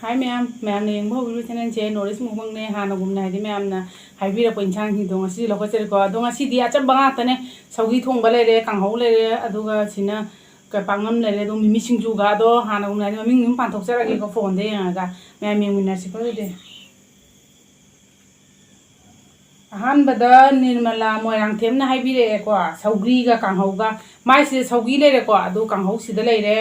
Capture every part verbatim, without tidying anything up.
ꯍꯥꯏ ꯃꯌꯥꯝ, ꯃꯌꯥꯝꯅ ꯌꯦꯡꯕ ꯍꯧꯕꯤꯔꯤꯕ channelꯁꯦ North East Mukbangꯅꯦ꯫ ꯍꯥꯟꯅꯒꯨꯝꯅ ꯍꯥꯏꯗꯤ ꯃꯌꯥꯝꯅ ꯍꯥꯏꯕꯤꯔꯛꯄ ꯏꯟꯁꯥꯡꯁꯤꯡꯗꯣ ꯉꯁꯤꯗꯤ ꯂꯧꯈꯠꯆꯔꯦꯀꯣ꯫ ꯑꯗꯣ ꯉꯁꯤꯗꯤ ꯑꯆꯝꯕ ꯉꯥꯛꯇꯅꯦ꯫ ꯁꯧꯒ꯭ꯔꯤ ꯊꯣꯡꯕ ꯂꯩꯔꯦ, ꯀꯥꯡꯍꯧ ꯂꯩꯔꯦ, ꯑꯗꯨꯒ ꯁꯤꯅ ꯀ-, ꯄꯥꯛꯅꯝ ꯂꯩꯔꯦ, ꯑꯗꯨꯒ ꯃꯤꯃꯤ ꯁꯤꯡꯖꯨꯒ꯫ ꯑꯗꯣ ꯍꯥꯟꯅꯒꯨꯝꯅ ꯍꯥꯏꯗꯤ ꯃꯃꯤꯡ ꯑꯗꯨꯝ ꯄꯥꯟꯊꯣꯛꯆꯔꯒꯦꯀꯣ, phoneꯗ ꯌꯦꯡꯉꯒ꯫ ꯃꯌꯥꯝ ꯌꯦꯡꯃꯤꯟꯅꯔꯁꯤꯀꯣ ꯑꯗꯨꯗꯤ꯫ ꯑꯍꯥꯟꯕꯗ ꯅꯤꯔꯃꯂꯥ ꯃꯣꯏꯔꯥꯡꯊꯦꯝꯅ ꯍꯥꯏꯕꯤꯔꯛꯑꯦꯀꯣ, ꯁꯧꯒ꯭ꯔꯤꯒ ꯀꯥꯡꯍꯧꯒ꯫ ꯃꯥꯏꯁꯤꯗ ꯁꯧꯒ꯭ꯔꯤ ꯂꯩꯔꯦꯀꯣ, ꯑꯗꯨ ꯀꯥꯡꯍꯧꯁꯤꯗ ꯂꯩꯔꯦ꯫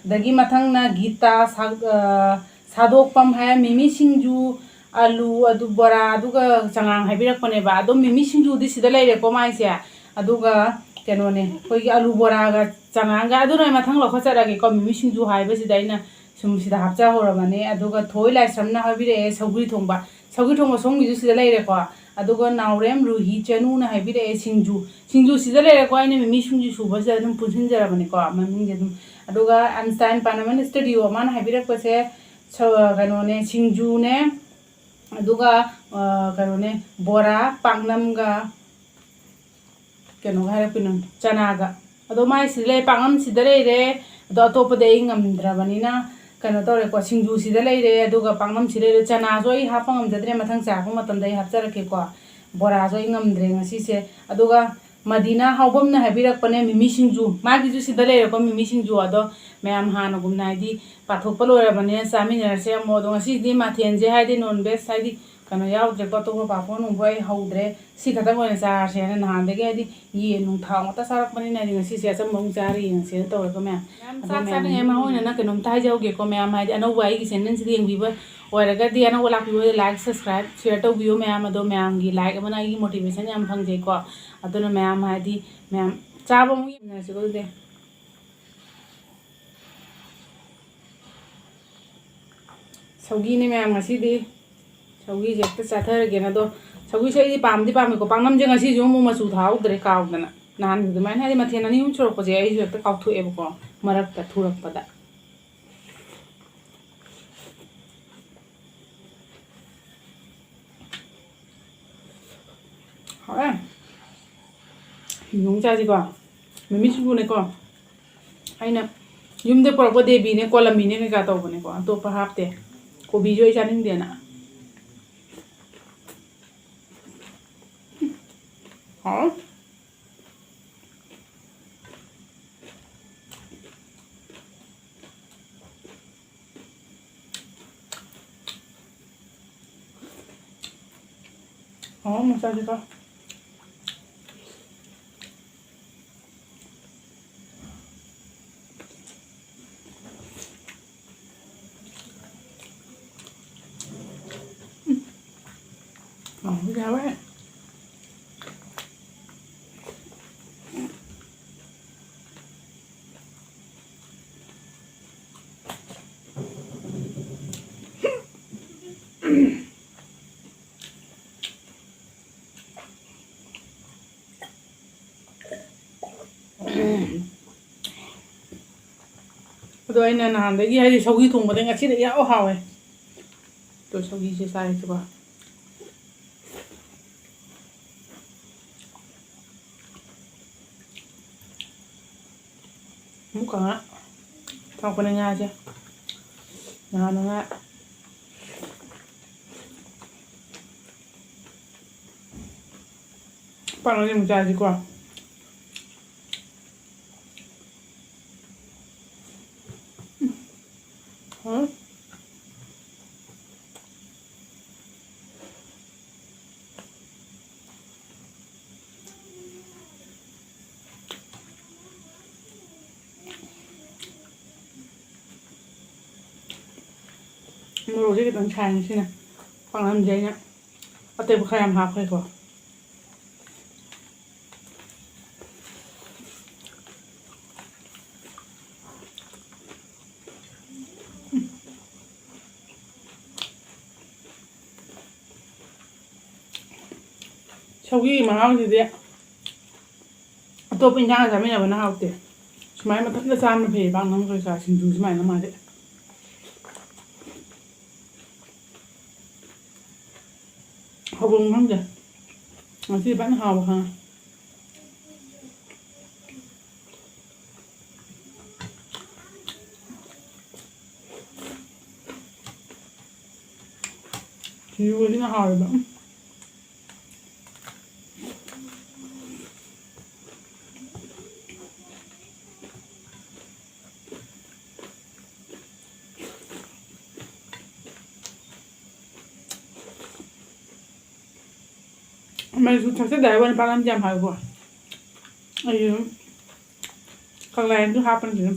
ꯑꯗꯒꯤ ꯃꯊꯪꯅ ꯒꯤꯇꯥ ꯁꯥ-, ꯑ, ꯁꯥꯗꯣꯛꯄꯝ ꯍꯥꯏ, ꯃꯤꯃꯤ ꯁꯤꯡꯖꯨ, ꯑꯂꯨ, ꯑꯗꯨ ꯕꯣꯔꯥ, ꯑꯗꯨꯒ ꯆꯉꯥꯡ ꯍꯥꯏꯕꯤꯔꯛꯄꯅꯦꯕ꯫ ꯑꯗꯣ ꯃꯤꯃꯤ ꯁꯤꯡꯖꯨꯗꯤ ꯁꯤꯗ ꯂꯩꯔꯦꯀꯣ ꯃꯥꯏꯁꯦ꯫ ꯑꯗꯨꯒ ꯀꯩꯅꯣꯅꯦ, ꯑꯩꯈꯣꯏꯒꯤ ꯑꯂꯨ ꯕꯣꯔꯥꯒ ꯆꯉꯥꯡꯒ꯫ ꯑꯗꯨꯅ ꯑꯩ ꯃꯊꯪ ꯂꯧꯈꯠꯆꯔꯛꯑꯒꯦꯀꯣ, ꯃꯤꯃꯤ ꯁꯤꯡꯖꯨ ꯍꯥꯏꯕꯁꯤꯗ ꯑꯩꯅ ꯁꯨꯝ ꯁꯤꯗ ꯍꯥꯞꯆꯍꯧꯔꯕꯅꯦ꯫ ꯑꯗꯨꯒ ꯊꯣꯏ ꯂꯥꯏꯁ꯭ꯔꯝꯅ ꯍꯥꯏꯕꯤꯔꯛꯑꯦ, ꯁꯧꯒ꯭ꯔꯤ ꯊꯣꯡꯕ꯫ ꯁꯧꯒ꯭ꯔꯤ ꯊꯣꯡꯕ ꯁꯣꯝꯒꯤꯁꯨ ꯁꯤꯗ ꯂꯩꯔꯦꯀꯣ꯫ ꯑꯗꯨꯒ ꯅꯥꯎꯔꯦꯝ ꯔꯨꯍꯤ ꯆꯅꯨꯅ ꯍꯥꯏꯕꯤꯔꯛꯑꯦ, ꯁꯤꯡꯖꯨ꯫ ꯁꯤꯡꯖꯨ ꯁꯤꯗ ꯂꯩꯔꯦꯀꯣ, ꯑꯩꯅ ꯃꯤꯃꯤ ꯁꯤꯡꯖꯨ ꯁꯨꯕꯁꯤꯗ ꯑꯗꯨꯝ ꯄꯨꯟꯁꯤꯟꯖꯔꯕꯅꯦꯀꯣ ꯃꯃꯤꯡꯁꯦ ꯑꯗꯨꯝ꯫ ꯑꯗꯨꯒ Einstein Panaman Studio ꯃꯥꯅ ꯍꯥꯏꯕꯤꯔꯛꯄꯁꯦ, ꯁ-, ꯀꯩꯅꯣꯅꯦ, ꯁꯤꯡꯖꯨꯅꯦ, ꯑꯗꯨꯒ, ꯑ, ꯀꯩꯅꯣꯅꯦ, ꯕꯣꯔꯥ, ꯄꯥꯛꯅꯝꯒ, ꯀꯩꯅꯣꯒ ꯍꯥꯏꯔꯛꯄꯅꯦ, ꯆꯅꯥꯒ꯫ ꯑꯗꯣ ꯃꯥꯏ ꯁꯤꯗ ꯂꯩ, ꯄꯥꯛꯅꯝ ꯁꯤꯗ ꯂꯩꯔꯦ꯫ ꯑꯗꯣ ꯑꯇꯣꯞꯄꯗꯤ ꯑꯩ ꯉꯝꯗ꯭ꯔꯕꯅꯤꯅ ꯀꯩꯅꯣ ꯇꯧꯔꯦꯀꯣ, ꯁꯤꯡꯖꯨ ꯁꯤꯗ ꯂꯩꯔꯦ, ꯑꯗꯨꯒ ꯄꯥꯛꯅꯝ ꯁꯤꯗ ꯂꯩꯔꯦ꯫ ꯆꯅꯥꯁꯨ ꯑꯩ ꯍꯥꯞꯄ ꯉꯝꯖꯗ꯭ꯔꯦ, ꯃꯊꯪ ꯆꯥꯔꯛꯄ ꯃꯇꯝꯗ ꯑꯩ ꯍꯥꯞꯆꯔꯛꯀꯦꯀꯣ꯫ ꯕꯣꯔꯥꯁꯨ ꯑꯩ ꯉꯝꯗ꯭ꯔꯦ ꯉꯁꯤꯁꯦ꯫ ꯑꯗꯨꯒ ꯃꯗꯤꯅꯥ ꯍꯥꯎꯕꯝꯅ ꯍꯥꯏꯕꯤꯔꯛꯄꯅꯦ, ꯃꯤꯃꯤ ꯁꯤꯡꯖꯨ꯫ ꯃꯥꯒꯤꯁꯨ ꯁꯤꯗ ꯂꯩꯔꯦꯀꯣ, ꯃꯤꯃꯤ ꯁꯤꯡꯖꯨ꯫ ꯑꯗꯣ ꯃꯌꯥꯝ ꯍꯥꯟꯅꯒꯨꯝꯅ ꯍꯥꯏꯗꯤ ꯄꯥꯊꯣꯛꯄ ꯂꯣꯏꯔꯕꯅꯤꯅ ꯆꯥꯃꯤꯟꯅꯔꯁꯦ ꯑꯃꯨꯛ꯫ ꯑꯗꯣ ꯉꯁꯤꯗꯤ ꯃꯊꯦꯜꯁꯦ ꯍꯥꯏꯗꯤ non veg ꯍꯥꯏꯗꯤ ꯀꯩꯅꯣ ꯌꯥꯎꯗ꯭ꯔꯦꯀꯣ, ꯑꯇꯣꯞꯄ ꯄꯥꯐꯣꯔ ꯅꯨꯡꯐꯣꯔ ꯑꯩ ꯍꯧꯗ꯭ꯔꯦ꯫ ꯁꯤ ꯈꯛꯇꯪ ꯑꯣꯏꯅ ꯆꯥꯔꯁꯦꯅ ꯅꯍꯥꯟꯗꯒꯤ ꯍꯥꯏꯗꯤ ꯌꯦꯟ ꯅꯨꯡ ꯊꯥꯎ ꯉꯥꯛꯇ ꯆꯥꯔꯛꯄꯅꯤꯅ ꯍꯥꯏꯗꯤ ꯉꯁꯤꯁꯦ ꯑꯆꯝꯕ ꯑꯃꯨꯛ ꯆꯥꯔ ꯌꯦꯡꯁꯦꯅ ꯇꯧꯔꯒ ꯃꯌꯥꯝ꯫ ꯃꯌꯥꯝ ꯑꯗꯣ ꯆꯥꯛ ꯃꯌꯥꯝ ꯆꯥꯅꯤꯡꯉꯩ ꯃꯥꯡ ꯑꯣꯏꯅꯅ ꯀꯩꯅꯣꯝꯇ ꯍꯥꯏꯖꯍꯧꯒꯦꯀꯣ ꯃꯌꯥꯝ, ꯍꯥꯏꯗꯤ ꯑꯅꯧꯕ ꯑꯩꯒꯤ channelꯁꯤꯗ ꯌꯦꯡꯕꯤꯕ ꯑꯣꯏꯔꯒꯗꯤ ꯑꯅꯧꯕ ꯂꯥꯛꯄꯤꯕ ꯑꯣꯏꯔꯗꯤ like, subscribe, share ꯇꯧꯕꯤꯌꯨ ꯃꯌꯥꯝ꯫ ꯑꯗꯣ ꯃꯌꯥꯝꯒꯤ like ꯑꯃꯅ ꯑꯩꯒꯤ motivation ꯌꯥꯝ ꯐꯪꯖꯩꯀꯣ꯫ ꯑꯗꯨꯅ ꯃꯌꯥꯝ ꯍꯥꯏꯗꯤ ꯃꯌꯥꯝ ꯆꯥꯕ ꯑꯃꯨꯛ ꯌꯦꯡꯃꯤꯟꯅꯔꯁꯤꯀꯣ ꯑꯗꯨꯗꯤ꯫ ꯁꯧꯒꯤꯅꯦ ꯃꯌꯥꯝ ꯉꯁꯤꯗꯤ꯫ ꯁꯧꯒꯤꯁꯦ ꯍꯦꯛꯇ ꯆꯥꯊꯔꯒꯦꯅ꯫ ꯑꯗꯣ ꯁꯧꯒꯤꯁꯦ ꯑꯩꯗꯤ ꯄꯥꯝꯗꯤ ꯄꯥꯝꯃꯦꯀꯣ꯫ ꯄꯥꯛꯅꯝꯁꯦ ꯉꯁꯤꯁꯨ ꯑꯃꯨꯛ ꯃꯆꯨ ꯊꯥꯍꯧꯗ꯭ꯔꯦ ꯀꯥꯎꯗꯅ꯫ ꯅꯍꯥꯟ ꯑꯗꯨꯃꯥꯏꯅ ꯍꯥꯏꯗꯤ ꯃꯊꯦꯜ ꯑꯅꯤ ꯑꯍꯨꯝ ꯁꯨꯔꯛꯄꯁꯦ ꯑꯩꯁꯨ ꯍꯦꯛꯇ ꯀꯥꯎꯊꯣꯛꯑꯦꯕꯀꯣ, ꯃꯔꯛꯇ ꯊꯨꯔꯛꯄꯗ꯫ ꯍꯥꯎꯔꯦ꯫ ꯌꯦꯔꯨꯝ ꯆꯥꯁꯤꯀꯣ꯫ ꯃꯤꯃꯤ ꯁꯤꯡꯖꯨꯅꯦꯀꯣ꯫ ꯑꯩꯅ ꯌꯨꯝꯗ ꯄꯨꯔꯛꯄ ꯗꯦꯕꯤꯅꯦ, ꯀꯣꯂꯝꯃꯤꯅꯦ ꯀꯩꯀꯥ ꯇꯧꯕꯅꯦꯀꯣ꯫ ꯑꯇꯣꯞꯄ ꯍꯥꯞꯇꯦ꯫ ꯀꯣꯕꯤꯁꯨ ꯑꯩ ꯆꯥꯅꯤꯡꯗꯦꯅ꯫ ꯍꯥꯎ꯫ ꯍꯥꯎ, ꯑꯃꯨꯛ ꯆꯥꯁꯤꯀꯣ꯫ ꯍꯥꯎ, ꯌꯥꯎꯋꯦ꯫ ꯑꯗꯣ ꯑꯩꯅ ꯅꯍꯥꯟꯗꯒꯤ, ꯍꯥꯏꯗꯤ, ꯁꯧꯒ꯭ꯔꯤ ꯊꯣꯡꯕꯗꯩ ꯉꯁꯤꯅ ꯏꯍꯥꯎ ꯍꯥꯎꯋꯦ꯫ ꯑꯗꯣ ꯁꯧꯒ꯭ꯔꯤꯁꯦ ꯆꯥꯔꯤꯁꯤꯀꯣ꯫ ꯑꯃꯨꯛꯀ ꯉꯥ ꯊꯥꯛꯄꯅꯦ ꯉꯥꯁꯦ꯫ ꯉꯥꯅ ꯉꯥ꯫ ꯄꯥꯛꯅꯝꯁꯦ ꯑꯃꯨꯛ ꯆꯥꯁꯤꯀꯣ꯫ ꯎꯝ꯫ ꯃꯣꯔꯣꯛꯁꯦ ꯈꯤꯇꯪ ꯁꯥꯏ ꯉꯁꯤꯅ꯫ ꯄꯥꯛꯅꯝꯁꯦ ꯑꯩꯅ ꯑꯇꯦꯛꯄ ꯈꯔ ꯌꯥꯝ ꯍꯥꯞꯈ꯭ꯔꯦꯀꯣ꯫ ꯁꯧꯒ꯭ꯔꯤꯒꯤ ꯃꯍꯥꯎꯁꯤꯗꯤ ꯑꯇꯣꯞꯄ ꯏꯟꯁꯥꯡꯒ ꯆꯥꯃꯤꯟꯅꯕꯅ ꯍꯥꯎꯇꯦ꯫ ꯁꯨꯃꯥꯏꯅ ꯃꯊꯟꯇ ꯆꯥꯕꯅ ꯐꯩꯌꯦ, ꯄꯥꯛꯅꯝ ꯀꯩꯀꯥ ꯁꯤꯡꯖꯨ ꯁꯨꯃꯥꯏꯅ ꯃꯥꯗꯤ꯫ ꯍꯧꯕꯝ ꯈꯪꯗꯦ꯫ ꯉꯁꯤ ꯐꯖꯅ ꯍꯥꯎꯕ ꯈꯪꯉꯦ꯫ ꯁꯤꯡꯖꯨꯒꯁꯤꯅ ꯍꯥꯎꯋꯦꯕ꯫ ꯃꯩꯁꯨ ꯊꯛꯆꯗ ꯍꯥꯏꯕ ꯋꯥꯅꯤ, ꯄꯥꯛꯅꯝꯗꯤ ꯌꯥꯝ ꯍꯥꯎꯋꯤꯀꯣ꯫ ꯑꯩ ꯑꯗꯨꯝ ꯀꯪꯂꯥꯌꯦꯟꯗꯨ ꯍꯥꯞꯄꯅꯤ ꯁꯤꯗ꯫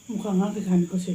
ꯑꯃꯨꯛꯀ ꯑꯉꯥꯡ ꯀꯩꯀꯥꯅꯤꯀꯣ ꯁꯤ꯫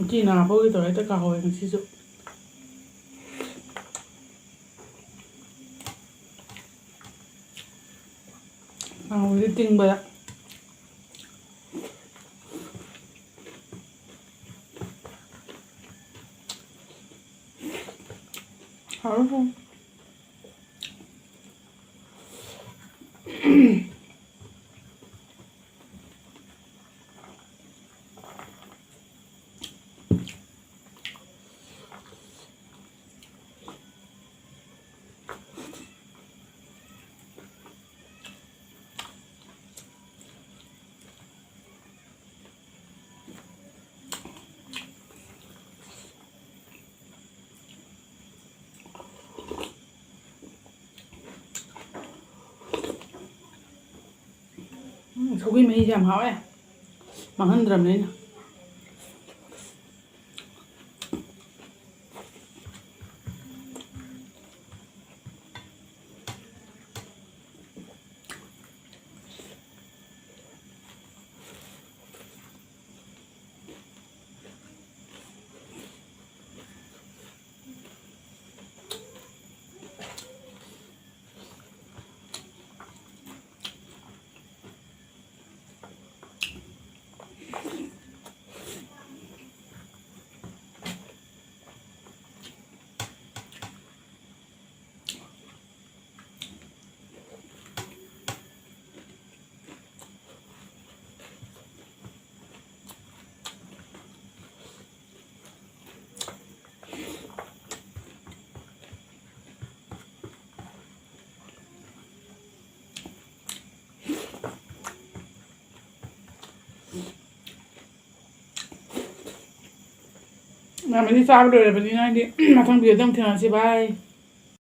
ꯆꯤ ꯅꯥꯕꯒꯤ ꯇꯧꯔꯦ, ꯍꯦꯛꯇ ꯀꯥꯎꯍꯧꯋꯦ ꯉꯁꯤꯁꯨ꯫ ꯀꯥꯡꯍꯧꯁꯦ ꯇꯤꯡꯕꯗ꯫ ꯍꯥꯎꯔꯦ, ꯍꯥꯎꯔꯦ꯫ ꯎꯝ, ꯁꯧꯒ꯭ꯔꯤ ꯃꯍꯤꯁꯦ ꯌꯥꯝ ꯍꯥꯎꯋꯦ꯫ ꯃꯥꯡꯍꯟꯗ꯭ꯔꯕꯅꯦ ꯑꯩꯅ꯫ ꯃꯌꯥꯝ ꯑꯅꯤ ꯆꯥꯕ ꯂꯣꯏꯔꯕꯅꯤꯅ, ꯑꯩꯗꯤ ꯃꯊꯪ ꯚꯤꯗꯤꯑꯣꯗ ꯑꯃꯨꯛ ꯊꯦꯡꯅꯁꯤ꯫ ꯕꯥꯏ꯫